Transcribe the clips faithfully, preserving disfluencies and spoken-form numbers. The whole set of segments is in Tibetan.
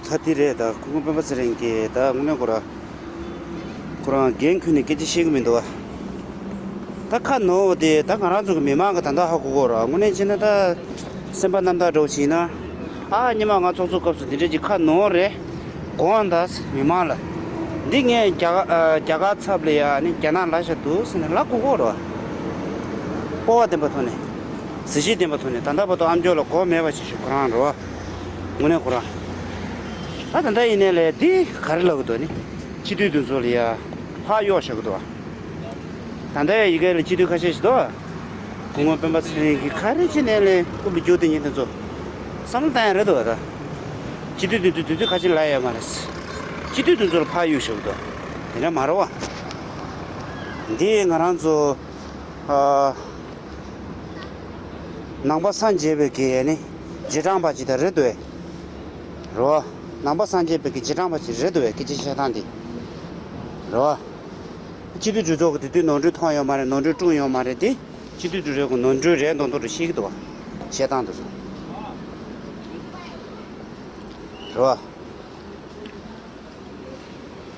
ད་དེ་རེད། ད་སྐུ་ངོ་སྤེན་པ་ཚེ་རིང་གིས་ད་དངོས་གནས་ཁོ་རང་ཁོ་རང་འགན་ཁུར་ནས་སྐད་ཆ་བཤད་གི་མི་འདུག་བ། ད་ཁ་ནོར་བ་དེ་ད་ང་རང་ཚོ་གི་མི་མང་གི་ད་ལྟ་ཧ་གོ་གོ་ར། དངོས་གནས་བྱས་ན་ད་སེམས་པ་རྣམ་དག་འདྲ་བོ་བྱས་ན། ཨ་ཉི་མ་ང་ཚོགས་གཙོ་སྐབས་སུ་འདི་འདྲ་ཅིག་ཁ་ནོར་རེད་དགོངས་ད་མི་མང་ལ། འདི་ངས་རྒྱ་གར་ཨ་རྒྱ་གར་ཚབ་ལ་ཡ་ནི་རྒྱ་ནག་ལ་བཞག་འདུག་ཟེར་ནས་ལབ་གོ་གོ་ར། སྤོབས་པ་ལྡན་པ་ཐོག་ནས། གཟི་བརྗིད་ལྡན་པ་ཐོག་ནས། ད་ལྟ་བར་དུ་ཨ་མཆོག་ལ་གོ་མེད་པ་ཞིག་ཞུ་ཁོ་རང་རེད་བ། དངོས་གནས་ཁོ་རང་། ད་ད་ལྟ་ཡིན་ནའི་ལས་འདི་ག་རེ་ལབ་གི་འདུག་ནི། སྤྱི་འཐུས་འདི་ཚོ་ལ་ཡ་ཕར་གཡོག་བཞག་གི་འདུག་བ། ད་ལྟ་ཡ་ཡི་གེ་ལ་སྤྱི་འཐུས་ཁ་ཤས་ཤིག་འདུག་བ། སྐུ་ངོ་སྤེན་པ་ཚེ་རིང་གིས་ག་རེ་བྱས་ནའི་ལས་དབུ་མའི་རྒྱུག་དེ་ཉིད་དེ་ཚོ་བསམ་བློ་བཏང་ཡ་རེད་འདུག་བ། ད་སྤྱི་འཐུས་འདི་ཚོ་དུས་ཚོད་ཁ་ཤས་ལ་ཡ་མ་རེད། སྤྱི་འཐུས་འདི་ཚོ་ལ་ཕར་གཡོག་བཞག་གི་འདུག་དེ་འདྲ་མ་རེད་བ། འདི་ང་རང་ཚོ་ཨ། ནང་པ་སངས་རྒྱས་པའི་གི་ནི་རྗེས་འབྲང་པ་ཅིག་ད་རེད་འདུག་བས། རོ། ནང་པ་སངས་རྒྱས་པའི་གི་རྗེས་འབྲང་པ་ཅིག་རེད་འདུག་བས། སྐད་ཆ་བཤད་སྟངས་འདི། རོ། སྤྱི་འཐུས་གྲོས་ཚོགས་ཀྱི་དེ་དུས་ནོར་འཁྲུལ་མཐོང་ཡོད་མ་རེད། ནོར་འཁྲུལ་བསྐྲུན་ཡོད་མ་རེད་དེ། སྤྱི་འཐུས་གྲོས་ཚོགས་ཀྱི་ནོར་འཁྲུལ་རེད་མདོག་མདོག་རེ་ཤེས་ཀྱི་འདུག་བ། བཤད་སྟངས་འདི་ཚོ། རོ།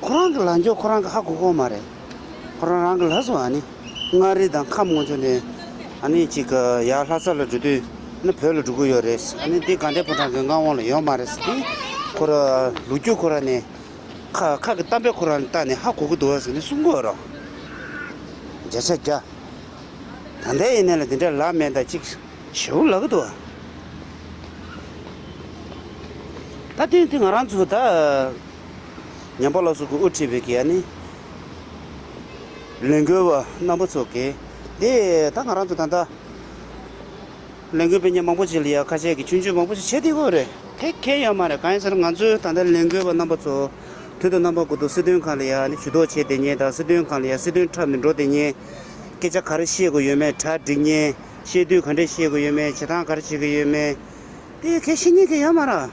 ཁོ་རང་གི་ལངས་ཕྱོགས་ཁོ་རང་གི་ཧ་གོ་གོ་མ་རེད། ཁོ་རང་རང་གི་ལབ་སོང་། ཨ་ནི་མངའ་རིས་དང་ཁམས་ངོས་ཕྱོགས་ནས་ཨ་ནི་ཅིག་གི་ཡར་ལྷ་ས་ལ་འགྲོ་དུས་ནི་བོད་ལ་འགྲོ་གི་ཡོད་རེད། ཨ་ནི་འདི་དགའ་ལྡན་ཕོ་བྲང་གི་མངའ་དབང་ལ་ཡོད་མ་རེད་ཟེར་དུས། ཁོ་ར་ལོ་རྒྱུས་ཁོ་ར་ནས་ཁ་ཁ་གི་གཏམ་དཔེ་ཁོ་ར་ནས་བལྟས་ནས་ཧ་གོ་གི་འདུག་ཟེར་ནས་གསུང་གི་ཡོད་རེད། བརྒྱ་ཆ་བརྒྱ། ད་ལྟའི་ཡིན་ནའི་ལ་འདི་འདྲ་ལབ་མེད་ད་ཅིག་ཞེ་པོ་ལབ་གི་འདུག་བ། ད་དེ་དེ་ང་རང་ཚོ་ད་ཉམས་པ་སླར་གསོ་གི་དབུ་ཁྲིད་པའི་གི་ཨ་ནི་ལས་འགུལ་བ་རྣམ་པ་ཚོ་གི་དེ་ད་ང་རང་ཚོ་ད་ལྟ་ལས་འགུལ་སྤེལ་མཁན་མང་པོ་ཅིག་ལ་ཡ་ཁ་ཤས་ཀྱི་ཆུང་ཆུང་མང་པོ་ཞིག་བྱེད་བསྡད་ཡོད་རེད། དེ་གལ་ཡོད་མ་རེད། གང་ཡིན་ཟེར་ན་ང་ཚོའི་ད་ལྟ་ལས་འགུལ་བ་རྣམ་པ་ཚོ་དུས་དང་རྣམ་པ་ཀུན་ཏུ་སྲིད་དོན་ཁང་ལ་ཡ་ནི་ཇུས་གཏོགས་བྱེད་བསྡད་མཁན་དང་། སྲིད་དོན་ཁང་ལ་ཡ་སྲིད་དོན་འཁྲབ་ནས་འགྲོ་བསྡད་མཁན། སྐད་ཆ་ག་རེ་བཤད་དགོས་ཡོད་མེད་གྲ་སྒྲིག་མཁན། བཤད་དུས་ག་འདྲས་བཤད་དགོས་ཡོད་མེད། བྱེད་སྟངས་ག་རེ་བྱེད་དགོས་ཡོད་མེད། དེ་གལ་ཤེས་མཁན་གལ་ཡོད་མ་རེད།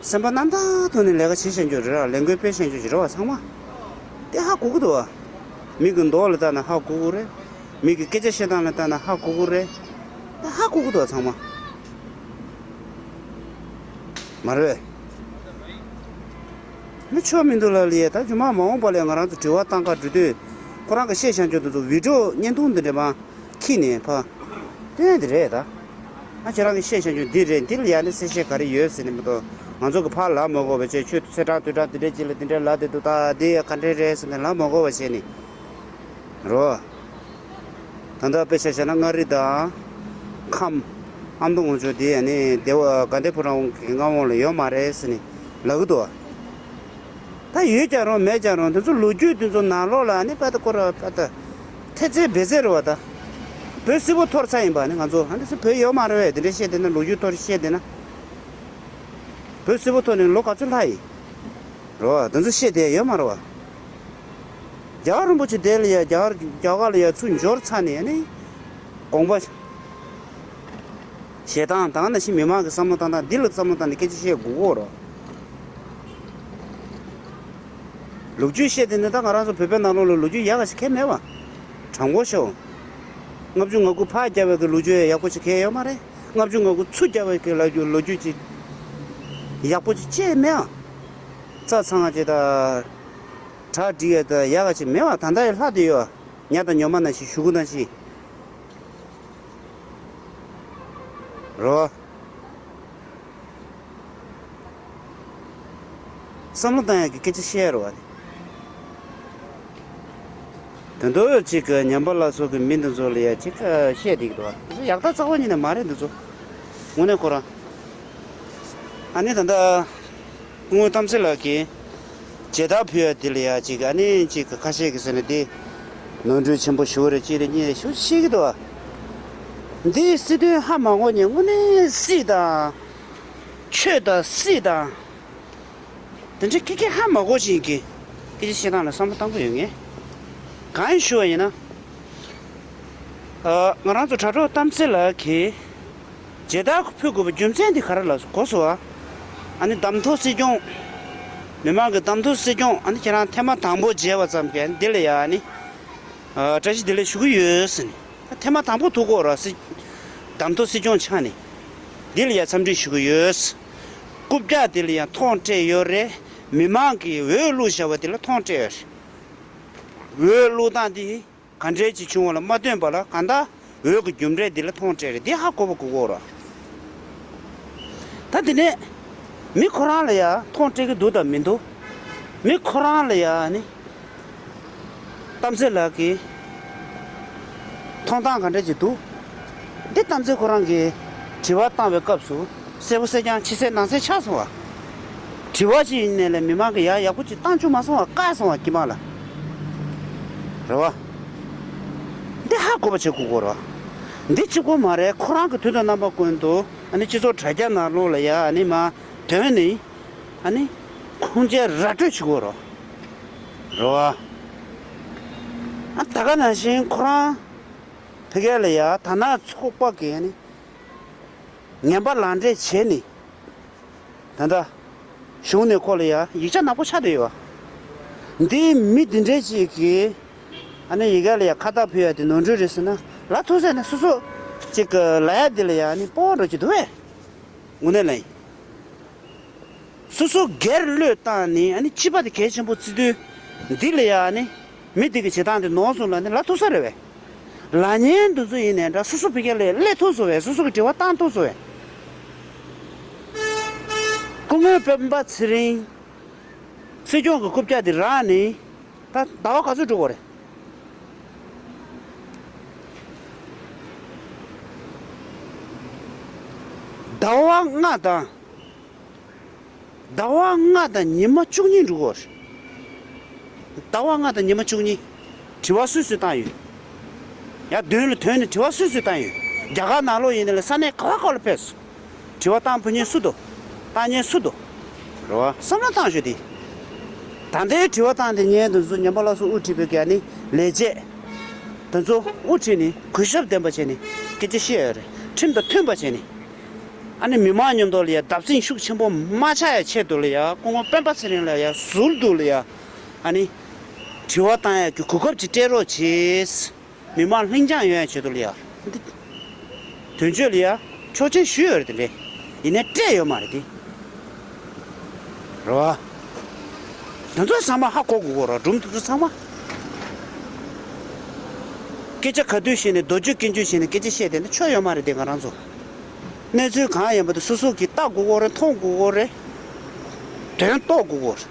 སེམས་པ་རྣམ་དག་ཐོག་ནས་ལས་ཀ་བྱེད་བཞིན་རྒྱུ་རེད་ར། ལས་འགུལ་སྤེལ་བཞིན་རྒྱུ་ཞིག་རེད་བ། ཚང་མ་དེ་ཧ་གོ་གི་འདུག་བ། མི་གི་མདོག་ལ་ལྟ་ན་ཧ་གོ་གི་རེད། མི་གི་སྐད་ཆ་བཤད་སྟངས་ལ་ལྟ་ན་ཧ་གོ་གི་རེད། དེ་ཧ་གོ་གི་འདུག་བ་ཚང་མ། མ་རེད། མི་ཆོ་མི་འདུག་ལ་ལས། ད་རྗེས་མ་མ་འོངས་པ་ལ་ང་རང་ཚོ་དྲི་བ་བཏང་ག་འགྲོ་དུས་ཁོ་རང་གི་བཤད་བཞིན་རྒྱུ་དེ་ཚོ་བི་ཌི་ཡོ་བརྙན་ཐུང་འདི་འདྲ་མ། ཁྱི་ནས་ཕ། དོན་འདི་རེད་ད། ང་ཁྱེད་རང་གི་བཤད་བྱ་རྒྱུ་འདི་རེད། འདི་ལ་ཡ་ནི་གསལ་བཤད་ག་རེ་ཡོད་ཟེར་ནས་མི་འདུག་ང་ཚོ་གི་ཕར་ལབ་མ་དགོས་པ་བྱས། ཁྱོད་ཚེས་གྲངས་དུས་གྲངས་འདི་འདྲའི་རྗེས་ལ་འདི་འདྲ་ལབ་བསྡད་འདུག་ད་འདི་ཡ་ག་འདྲ་རེད་ཟེར་ནས་ལབ་མ་དགོས་པ་བྱས་ནས། རོ། ད་ལྟ་དཔེ་ཆ་བཞག་ན་མངའ་རིས་དང་། ཁམས། ཨ་མདོ་ངོས་ཕྱོགས་འདི་ཡ་ནི་སྡེ་བ་དགའ་ལྡན་ཕོ་བྲང་གི་མངའ་དབང་ལ་ཡོད་མ་རེད་ཟེར་ནས་ལབ་གི་འདུག་བ། ད་ཡོད་ཀྱང་རུང་མེད་ཀྱང་རུང་དེ་ཚོ་ལོ་རྒྱུས་དེ་ཚོ་ནང་ལོགས་ལ་ནི་པ་ད་ཀོ་ར་པ་ད་ཐེ་ཚེ་བེ་ཚེ་རེད་བ། ད་བོད་སིལ་བུ་འཐོར་ཚར་ཡིན་པ་ནི་ང་ཚོ་ཨ་ནི་སུ་བོད་ཡོད་མ་རེད་བས། དེ་འདྲ་བཤད་བསྡད་ན། ལོ་རྒྱུས་ཐོག་བཤད་བསྡད་ན། བོད་སིལ་བུ་འཐོར་ནས་ལོ་ག་ཚོད་ལྷག་ཡིན་རེད་བ། དེ་ཚོ་བཤད་བསྡད་ཡོད་མ་རེད་བ། རྒྱལ་བ་རིན་པོ་ཆེ་དེ་ལ་ཡ་རྒྱ་གར་རྒྱ་གར་ལ་ཡ་ཚུར་འབྱོར་ཚར་ནས་ཨ་ནི་དགོངས་པ། བཞེས་སྟངས་དང་ནང་བཞིན་མི་མང་གི་བསམ་བློ་བཏང་སྟངས་འདི་ལ་བསམ་བློ་བཏང་ནས་སྐད་ཆ་བཤད་དགོས་ཀྱི་ཡོད་རེད། ལོ་རྒྱུས་བཤད་དེ་ནི་ད་ང་རང་ཚོ་བོད་པའི་ནང་ལོགས་ལ་ལོ་རྒྱུས་ཡག་ག་ཞིག་གང་ཡང་མེད་པ། དྲང་པོ་ཤོད། ལྔ་བཅུ་ང་དགུ་ཕར་རྒྱབ་པའི་གི་ལོ་རྒྱུས་ཡག་པོ་ཞིག་གང་ཡང་ཡོད་མ་རེད། ལྔ་བཅུ་ང་དགུ་ཚུར་རྒྱབ་པའི་གི་ལོ་རྒྱུས་ལོ་རྒྱུས་ཅིག་ཡག་པོ་ཅིག་ཅི་ཡང་མེད་ཨ། རྩ་ཚང་བ་ཅིག་དང་། གྲ་སྒྲིག་ཡ་དང་ཡག་ག་ཅིག་མེད་པ། ད་ལྟ་ཡང་ལྷག་བསྡད་ཡོད། ཉ་དང་ཉོ་མ་ནང་བཞིན་གཞུག་གུ་ནང་བཞིན། རོ། བསམ་བློ་བཏང་ཡག་གི་སྐད་ཆ་བཤད་རོ་བ། དེ་འདྲ་ཅིག་གི་ཉམས་པ་སླར་གསོ་གི་མི་འདི་ཚོ་ལ་ཡ་ཅིག་བཤད་བསྡད་ཀྱི་འདུག་བ། དེ་ཚོ་ཡག་ཐག་ཚ་བོ་ཉིད་ནས་མ་རེད་འདི་ཚོ། དངོས་གནས་ཁོ་རང་། ཨ་ནི་ད་ལྟ་སྐུ་ངོ་རྟ་མགྲིན་ལགས་ཀྱིས་མཇལ་དར་ཕུལ་ཡ་འདི་ལ་ཡ་ཅིག་ཨ་ནི་ཅིག་ཁ་ཤས་ཀྱིས་ཟེར་ན་འདི་ནོར་འཁྲུལ་ཆེན་པོ་ཞིག་རེད། ཅི་རེད་གཉིས་རེད་ཞུ་བཤད་ཀྱི་འདུག་བ། འདིའི་སྲིད་དོན་ཧ་མ་གོ་ནས་དངོས་གནས་སྲིད་དང་། ཆོས་དང་སྲིད་དང་། དེ་འདྲའི་སྐད་ཆ་ཧ་མ་གོ་བཞིན་གྱི་སྐད་ཆ་བཤད་སྟངས་ལ་བསམ་བློ་བཏང་དགོས་ཡོད་ངེས། གང་ཡིན་ཞུ་བ་ཡིན་ན། ཨ། ང་རང་ཚོ་དྲ་གྲོགས་རྟ་མགྲིན་ལགས་ཀྱིས་མཇལ་དར་ཕུལ་དགོས་པའི་རྒྱུ་མཚན་དེ་ག་རེ་ལ་གོ་སོང་བ། ཨ་ནི་གདམ་ཐོ་སྲིད་སྐྱོང་། མི་མང་གི་གདམ་ཐོ་སྲིད་སྐྱོང་ཨ་ནི་ཁྱེད་རང་ཐེངས་མ་དང་པོ་མཇལ་བ་ཙམ་གྱིས་འདི་ལ་ཡ་ཨ་ནི། ཨ། བཀྲ་ཤིས་བདེ་ལེགས་ཞུ་གི་ཡོད་ཟེར་ནས། ཐེངས་མ་དང་པོ་ཐུག་གོ་ར་སྲིད། གདམ་ཐོ་སྲིད་སྐྱོང་ཆགས་ནས། འདི་ལ་ཡ་འཚམས་འདྲི་ཞུ་གི་ཡོད། རྐུབ་བཀྱག་དེ་ལ་ཡང་ཐོག་སྤྲད་ཡོད་རེད། མི་མང་གིས་འོས་བླུགས་བཞག་པ་དེ་ལ་ཐོག་སྤྲད་ཡོད་རེད། འོས་བླུགས་སྟངས་དེ་ག་འདྲས་ཅིག་བྱུང་བ་ལ་མ་ལྟོས་པ་ལ་གང་ལྟར་འོས་ཀྱི་རྒྱུ་འབྲས་འདི་ལ་ཐོག་སྤྲད་རེད། འདི་ཧ་གོ་བ་གོ་གོ་ར། ད་དེ་ནས་མི་ཁོ་རང་ལ་ཡ་ཐོག་སྤྲད་ཀྱི་འདུག་དང་མི་འདུག་མི་ཁོ་རང་ལ་ཡ་ནི་གཏམ་ཚེ་ལགས་ཀྱིས་མཐོང་སྟངས་ག་འདྲ་ཅིག་འདུག་འདི་གཏམ་ཚེ་ཁོ་རང་གིས་དྲི་བ་བཏང་བའི་སྐབས་སུ་གསལ་པོ་གསལ་རྐྱང་ཕྱི་གསལ་ནང་གསལ་ཆགས་སོང་བ། དྲི་བ་ཅིག་ཡིན་ནའི་ལས་མི་མང་གིས་ཡ་ཡག་པོ་ཅིག་བཏང་བཅུག་མ་སོང་བ། བཀག་སོང་བ་དཀྱིལ་མ་ལ། རེད་བ། འདི་ཧ་གོ་བ་བྱེད་དགོས་ཀྱི་རེད་བ། འདི་གཅིག་པོ་མ་རེད། ཁོ་རང་གི་དུས་དང་རྣམ་པ་ཀུན་ཏུ་ཨ་ནི་སྤྱི་ཚོགས་དྲ་རྒྱ་ནང་ལོགས་ལ་ཡ་ཨ་ནི་མ་དོན་ནི་ཨ་ནི་ཁུངས་སྐྱེལ་ར་སྤྲོད་བྱེད་དགོས་རེད་བ། རེད་བ། ཨ་ད་ག་ནང་བཞིན་ཁོ་རང་ཕ་གི་ལ་ཡ་དར་ནག་ཚོགས་པ་གི་ཨ་ནི་ངན་པ་ལག་འབྲེལ་བྱས་ནི། ད་ལྟ་གཞུང་ནས་ཁོ་ལ་ཡ་ཡིག་ཆ་ནག་པོ་ཆགས་བསྡད་ཡོད་བ། འདིའི་མི་འདི་འདྲས་ཅིག་གིས་ཨ་ནི་ཡི་གེ་ལ་ཡ་ཁ་བཏགས་ཕུལ་ཡ་དེ་ནོར་འཁྲུལ་རེད་ཟེར་ན་ལ་ཐུག་ས་ནས་སོ་སོ་ཅིག་གི་ལ་ཡ་འདི་ལ་ཡ་ཨ་ནི་སྤོ་བ་འགྲོ་གི་འདུག་བས། དངོས་གནས་ལ་ཡིན། སོ་སོ་སྒེར་བློས་བཏང་ནས་ཨ་ནི་སྤྱི་པ་དེ་གལ་ཆེན་པོ་བརྩི་དུས་འདི་ལ་ཡ་ཨ་ནི། མི་དེ་གི་བྱེད་སྟངས་དེ་ནོར་སོང་ལ་ནི་ལ་ཐུག་ས་རེད་བས། ལ་ཉན་འདི་ཚོ་ཡིན་ནའི་འདྲ་སོ་སོ་ཕ་གི་ལ་སླེབས་ཐུབ་སོང་བས། སོ་སོ་གི་དྲི་བ་བཏང་ཐུབ་སོང་བས། སྐུ་ངོ་སྤེན་པ་ཚེ་རིང་། སྲིད་སྐྱོང་གི་རྐུབ་བཀྱག་དེ་རག་ནི་ད་ཟླ་བ་ག་ཚོད་འགྲོ་གི་རེད། ཟླ་བ་ལྔ་དང་། ཟླ་བ་ལྔ་དང་ཉི་མ་བཅུ་གཉིས་འགྲོ་གི་རེད། ཟླ་བ་ལྔ་དང་ཉི་མ་བཅུ་གཉིས། དྲི་བ་སུས་སུས་བཏང་ཡོད། ཡ་མདུན་ལ་ཐོན་ནས་དྲི་བ་སུས་སུས་བཏང་ཡོད། རྒྱ་གར་ནང་ལོགས་ཡིན་ནའི་ལ་ས་གནས་ག་བ་ག་ལ་ཕེབས་སོང་། དྲི་བ་བཏང་ཕོད་མཁན་སུ་འདུག་བཏང་མཁན་སུ་འདུག་རེད་བ། བསམ་བློ་བཏང་ཤོག་དེ། ད་ལྟའི་དྲི་བ་བཏང་དེ་ཉན་དུ་ཚོ་ཉན་པ་ལ་སོགས་དབུ་ཁྲིད་པའི་ག་ནི་ལས་བྱེད། དེ་ཚོ་དབུ་ཁྲིད་ནས་གུས་ཞབས་ལྡན་པ་བྱས་ནས་སྐད་ཆ་བཤད་ཡོད་རེད། ཁྲིམས་དང་མཐུན་པ་བྱས་ནས། ཨ་ནི་མི་མང་མཉམ་དུ་ལ་ཡ་བརྡབ་གསིག་ཤུགས་ཆེན་པོ་མ་ཆགས་ཡ་ཆེད་དུ་ལ་ཡ་སྐུ་ངོ་སྤེན་པ་ཚེ་རིང་ལ་ཡ་ཟུར་དུ་ལ་ཡ་ཨ་ནི་དྲི་བ་བཏང་ཡ་གི་གོ་སྐབས་ཅིག་སྤྲད་རོགས་བྱེད། མི་མང་ལྷིང་འཇགས་ཡོང་ཡ་ཆེད་དུ་ལ་ཡ་འདི་དོན་གཅོད་ལ་ཡ་ཆོག་མཆན་ཞུས་ཡོད་རེད་དེ་འདྲས། ཡིན་ནའི་སྤྲད་ཡོད་མ་རེད་དེ། རེད་བ། དེ་ཚོ་ཚང་མ་ཧ་གོ་དགོས་གོ་ར་སྒྲུང་དེ་ཚོ་ཚང་མ། སྐད་ཆ་ག་དུས་བཤད་ནས་རྡོ་རྗེ་སྐད་འཇུག་བྱས་ནས་སྐད་ཆ་བཤད་བསྡད་ན་ཆོ་ཡོད་མ་རེད་དེ། ང་རང་ཚོ་གནས་ཚུལ་གང་ཡིན་པ་དེ་སོ་སོ་གིས་ལྟ་དགོས་གོ་རེད། མཐོང་དགོས་གོ་རེད། དོན་རྟོགས་དགོས་གོ་རེད།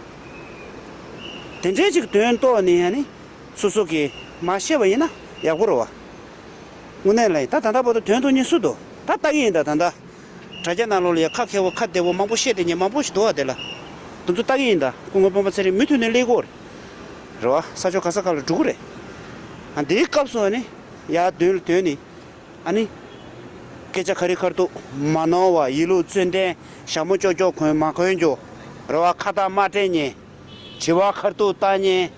དེ་འདྲའི་ཅིག་དོན་རྟོགས་ནས་ཡང་ནི་སོ་སོ་གིས་མ་ཤེས་པ་ཡིན་ན་ཡག་པོ་རེད་བ། དངོས་གནས་ལ་ད་ད་ལྟ་བར་དུ་དོན་རྟོགས་མཁན་སུ་འདུག་ད་ལྟ་གི་ཡིན་ད་ད་ལྟ། དྲ་རྒྱ་ནང་ལོགས་ལ་ཡ་ཁ་མཁས་པོ་ཁ་བདེ་པོ་མང་པོ་བཤད་བསྡད་མཁན་མང་པོ་ཞིག་འདུག་བ། དེ་ལ་དེ་ཚོ་ལྟ་གི་ཡིན་ད། སྐུ་ངོ་སྤེན་པ་ཚེ་རིང་མུ་མཐུད་ནས་སླེབས་ཀྱི་ཡོད་རེད། རེད་བ། ས་ཕྱོགས་ག་ས་ག་ལ་འགྲོ་གི་རེད། ཨ་འདིའི་སྐབས་སུ་ཨ་ནི་ཡར་མདུན་ལ་ཐོན་ནས་ཨ་ནི་སྐད་ཆ་ཁ་རི་ཁ་ཐུག་མ་ནོར་བ། ཡིད་བློ་ཚུལ་ལྡན། ཞྭ་མོ་ཀྱོག་ཀྱོག་གོན་མ་གོན་རྒྱུ། རེད་བ། ཁ་བཏགས་མ་སྤྲད་མཁན། དྲི་བ་ཁ་ཐུག་བཏང་མཁན།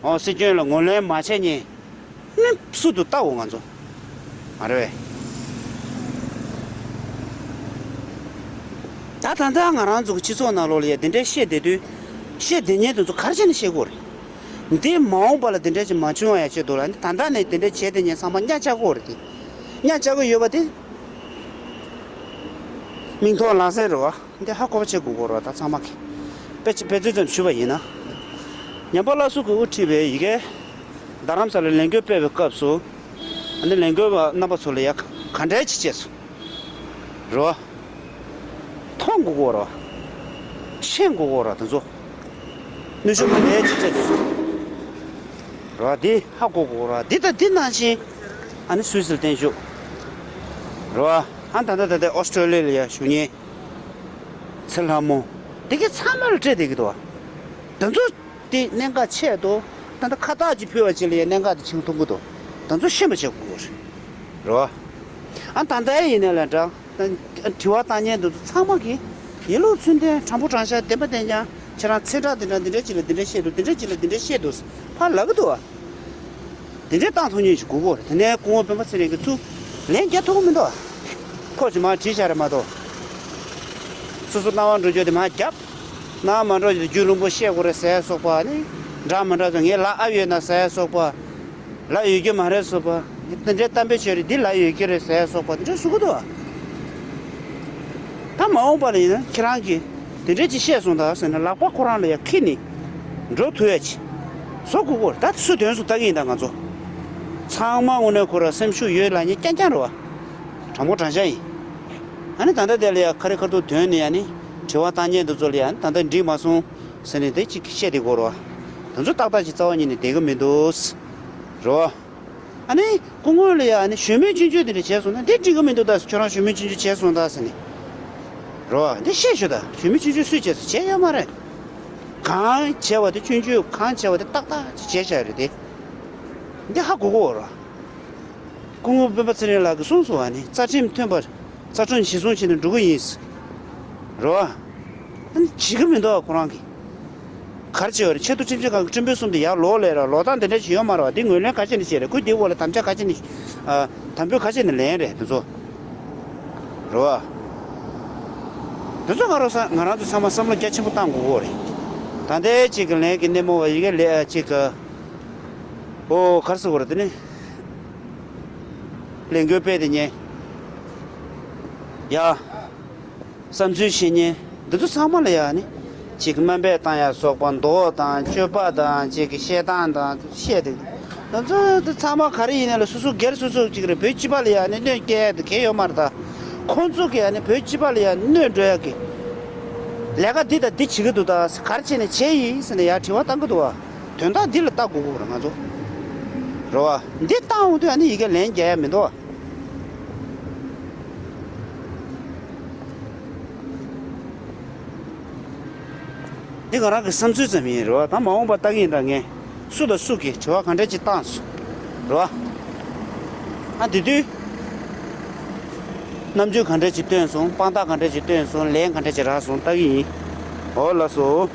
ཨོ་སྲིད་སྐྱོང་ལ་ངོས་ལེན་མ་བྱས་ཉིན་ནི་སུ་དུ་ལྟ་འོ་ང་ཚོ་མ་རེད་བས། ད་ད་ལྟ་ང་རང་ཚོ་གི་སྤྱི་ཚོགས་ནང་ལོགས་ལ་ཡ་དེ་འདྲའི་བཤད་བསྡད་དུས་བཤད་བསྡད་མཁན་དེ་ཚོ་ག་རེ་བྱས་ནས་བཤད་དགོས་རེད། འདི་མ་འོངས་པ་ལ་དེ་འདྲ་ཅིག་མ་བྱུང་བ་ཡ་ཆེད་དུ་ལ་ནི་ད་ལྟ་ནས་དེ་འདྲ་བྱས་བསྡད་མཁན་ཚང་མ་གཉའ་བཅག་དགོས་རེད་དེ། གཉའ་བཅག་གི་ཡོད་པ་དེ་མིང་ཐོ་ལག་ཟིན་རེད་བ། འདི་ཧ་གོ་བ་བྱེད་དགོས་གོ་ར་ད་ཚང་མ་གི། དཔེ་ཆ་དཔེ་མཚོན་ཙམ་ཞུས་པ་ཡིན་ན། ཉམས་པ་སླར་གསོ་གི་དབུ་ཁྲིད་པའི་ཡི་གེ་རྡ་རམ་ས་ལ་ལས་འགུལ་སྤེལ་བའི་སྐབས་སུ། ཨ་ནི་ལས་འགུལ་བ་རྣམ་པ་ཚོ་ལ་ཡ་ག་འདྲ་ཅིག་བྱས་སོང་། རེད་བ། མཐོང་དགོས་གོ་ར། མཁྱེན་དགོས་གོ་ར་དེ་ཚོ། ནུས་ཤུགས་མ་ལས་ཅིག་བྱས་སོང་། རེད་བ། འདི་ཧ་གོ་དགོས་གོ་ར། འདི་དང་འདི་ནང་བཞིན། ཨ་ནི་སུད་སིར་བརྟན་བཞུགས། རེད་བ། ཨ་ད་ལྟ་ད་ལྟ་ཨོ་སི་ཀྲོ་ལི་ཡ་ལ་ཡ་བཞུགས་མཁན། ཚེ་ལྷ་མོ། འདི་གའི་ཚང་མ་ལ་སྤྲད་བསྡད་ཀྱི་འདུག་བ། དེ་ཚོ་དེ་གནད་འགག་ཆེད་དུ་ད་ལྟ་ཁ་བཏགས་ཀྱི་ཕུལ་བ་ཅིག་ལ་ཡ་གནད་འགག་དེ་བྱུང་ཐུབ་ཀྱི་འདུག་དེ་ཚོ་ཤེས་པ་བྱེད་དགོས་རེད། རེད་བ། ཨ་ད་ལྟ་ཡིན་ནའི་ལ་འདྲ། དྲི་བ་བཏང་མཁན་དེ་ཚོ་ཚང་མ་གིས་ཡིད་བློ་ཚུལ་ལྡན། དྲང་པོ་དྲང་བཞག་བདེན་པ་བདེན་རྐྱང་། ཁྱེད་རང་ཚེ་བཀྲ་འདི་འདྲ་འདི་འདྲ་ཅིག་ལ་འདི་འདྲ་བཤད་འདུག་འདི་འདྲ་ཅིག་ལ་འདི་འདྲ་བཤད་འདུག་ཕར་ལབ་ཀྱི་འདུག་བ། དེ་འདྲའི་བཏང་ཐུབ་མཁན་ཞིག་དགོས་ཀྱི་རེད། དེ་ནས་སྐུ་ངོ་སྤེན་པ་ཚེ་རིང་གིས་ཚུར་ལན་རྒྱག་ཐུབ་ཀྱི་མི་འདུག་ཁོ་ཚོས་མར་བྲིས་བཞག་རེད་མ་གཏོགས། སོ་སོ་སྣང་བ་འགྲོ་རྒྱུ་དེ་མར་རྒྱབ། སྣང་བ་མ་འགྲོ་རྒྱུ་དེ་རྒྱུན་རིང་པོ་བཤད་དགོས་རེད་ཟེར་སོགས་པ་ནི། འདྲ་མི་འདྲ་ཚོ་ངའི་ལག་ཨབ་ཡོད་ན་ཟེར་སོགས་པ། ལག་ཡོད་ཀྱི་མ་རེད་སོགས་པ། དེ་འདྲའི་གཏམ་དཔེ་བྱས་རེད། འདི་ལག་ཡོད་ཀྱི་རེད་ཟེར་སོགས་པ་དེ་འདྲ་ཞུ་གི་འདུག་བ། ད་མ་འོངས་པ་ལ་ཡིན་ན་ཁྱེད་རང་གིས་དེ་འདྲས་ཅིག་བཤད་སོང་ད་ཟེར་ན་ལག་པ་ཁོ་རང་ལ་ཡ་འཁྱེར་ནས་འགྲོ་ཐུབ་ཡ་ཅིག་བཟོ་དགོས་ཀྱི་རེད། ད་སུ་དོན་སུ་ལྟ་གི་ཡིན་ད་ང་ཚོ་ཚང་མ་དངོས་གནས་ཁོ་ར་སེམས་ཤུགས་ཡོད་ལབ་མཁན་རྐྱང་རྐྱང་རེད་བ། དྲང་པོ་དྲང་བཞག་ཡིན། ཨ་ནི་ད་ལྟ་དེ་ལ་ཡ་ཁ་རི་ཁ་ཐུག་དོན་ནས་ཡ་ནི་དྲི་བ་བཏང་མཁན་དེ་ཚོ་ལ་ཡ་ནི་ད་ལྟ་འགྲིག་མ་སོང་ཟེར་ནས་དེ་ཅིག་བཤད་དེ་དགོས་རེད་བ། དེ་ཚོ་ཏག་ཏག་ཅིག་རྩ་བ་ཉིད་ནས་བསྡད་གི་མི་འདུག་རེད་བ། ཨ་ནི་སྐུ་ངོ་ལ་ཡ་ཨ་ནི་ཞུ་མེད་སྐྱོན་བརྗོད་དེ་འདྲ་བྱས་སོང་ན་འདི་འགྲིག་གི་མི་འདུག་ད་ཁྱོད་རང་ཞུ་མེད་སྐྱོན་བརྗོད་བྱས་སོང་ད་ཟེར་ནས། རོ་འདི་བཤད་ཤོད་ད། ཞུ་མེད་སྐྱོན་བརྗོད་སུས་བྱས་སོང་བྱས་ཡོད་མ་རེད། གང་བྱས་པ་དེ་སྐྱོན་བརྗོད་གང་བྱས་པ་དེ་ཏག་ཏག་ཅིག་བྱས་བཞག་རེད་དེ། འདི་ཧ་གོ་གོ་རོ། སྐུ་ངོ་སྤེན་པ་ཚེ་རིང་ལགས་ཀྱིས་གསུངས་སོང་བ་ནི་རྩ་ཁྲིམས་མཐུན་པར་རྩ་ཁྲིམས་གཞིར་བཟུང་བྱས་ནས་འགྲོ་གི་ཡིན། རོ། ཨ་ནི་བྱེད་ཀྱི་མི་འདུག་ཁོ་རང་གིས། ག་རེ་བྱེད་པ་རེད། ཆེས་མཐོ་ཁྲིམས་ཞིབ་ཁང་གི་ཁྲིམས་དཔོན་གསུམ་དེ་ཡར་ལོག་སླེབས་ར་ལོག་སྟངས་དེ་འདྲ་ཞིག་ཡོད་མ་རེད་བ། དེ་ངོས་ལེན་ག་ཅི་ནས་བྱས་རེད། ཁོས་དེའི་འོག་ལ་དམ་བཅའ་ག་ཅི་ནས་ཨ། དམ་འབུལ་ག་ཅི་ནས་ལེན་རེད་དེ་ཚོ། རེད་བ། དེ་ཚོ་ང་རང་ས་ང་རང་ཚོ་ཚང་མ་བསམ་བློ་རྒྱ་ཆེན་པོ་བཏང་དགོས་ཀྱི་རེད། ད་ལྟའི་ཅིག་གི་ལན་གྱི་སྣེ་མོ་བ་ཡི་གེ་ལས་ཅིག་གི་ཨོ་ག་རེ་ཟེར་དགོས་རེད་དེ་ནི། ལས་འགུལ་སྤེལ་དེ་ཉན། ཡ། བསམ་ཚུལ་བཤད་མཁན་འདི་ཚོ་ཚང་མ་ལ་ཡ་ནི། ཅིག་དམའ་འབེབས་བཏང་ཡ་སོགས་པ་མདོག་དང་སྤྱོད་པ་དང་ཅིག་གི་བཤད་སྟངས་དང་བཤད་དེ། ང་ཚོ་འདི་ཚང་མ་ག་རེ་ཡིན་ན་ལ་སོ་སོ་སྒེར་སོ་སོ་ཅིག་རེད། བོད་སྤྱི་པ་ལ་ཡ་ནི་གནོད་སྐྱེལ་ཡ་དེ་གལ་ཡོད་མ་རེད་ད། ཁོང་ཚོ་གི་ཡ་ནི་བོད་སྤྱི་པ་ལ་ཡ་གནོད་འགྲོ་ཡ་གི་ལས་ཀ་འདི་དང་འདི་བྱེད་ཀྱི་འདུག་ད་ག་རེ་བྱས་ནས་བྱས་ཡིན་ཟེར་ནས་ཡ་དྲི་བ་བཏང་གི་འདུག་བ། དོན་དག་འདི་ལ་ལྟ་དགོས་ཀྱི་རེད་ང་ཚོ། རེད་བ། འདི་བཏང་འོང་དུས་ཨ་ནི་ཡི་གེ་ལན་རྒྱག་ཡ་མི་འདུག་བ། འདི་ང་རང་གི་བསམ་ཚུལ་ཙམ་ཡིན་རེད་བ། ད་མ་འོངས་པ་ལྟ་གི་ཡིན་ད་ངས། སུ་དང་སུ་གིས་དྲི་བ་ག་འདྲ་ཅིག་བཏང་སོང་། རེད་བ། ཨ་དེ་དུས། རྣམ་འགྱུར་ག་འདྲ་ཅིག་སྟོན་སོང་། དཔང་རྟགས་ག་འདྲ་ཅིག་སྟོན་སོང་། ལན་ག་འདྲ་ཅིག་རག་སོང་ལྟ་གི་ཡིན། འོ་ལགས་སོ།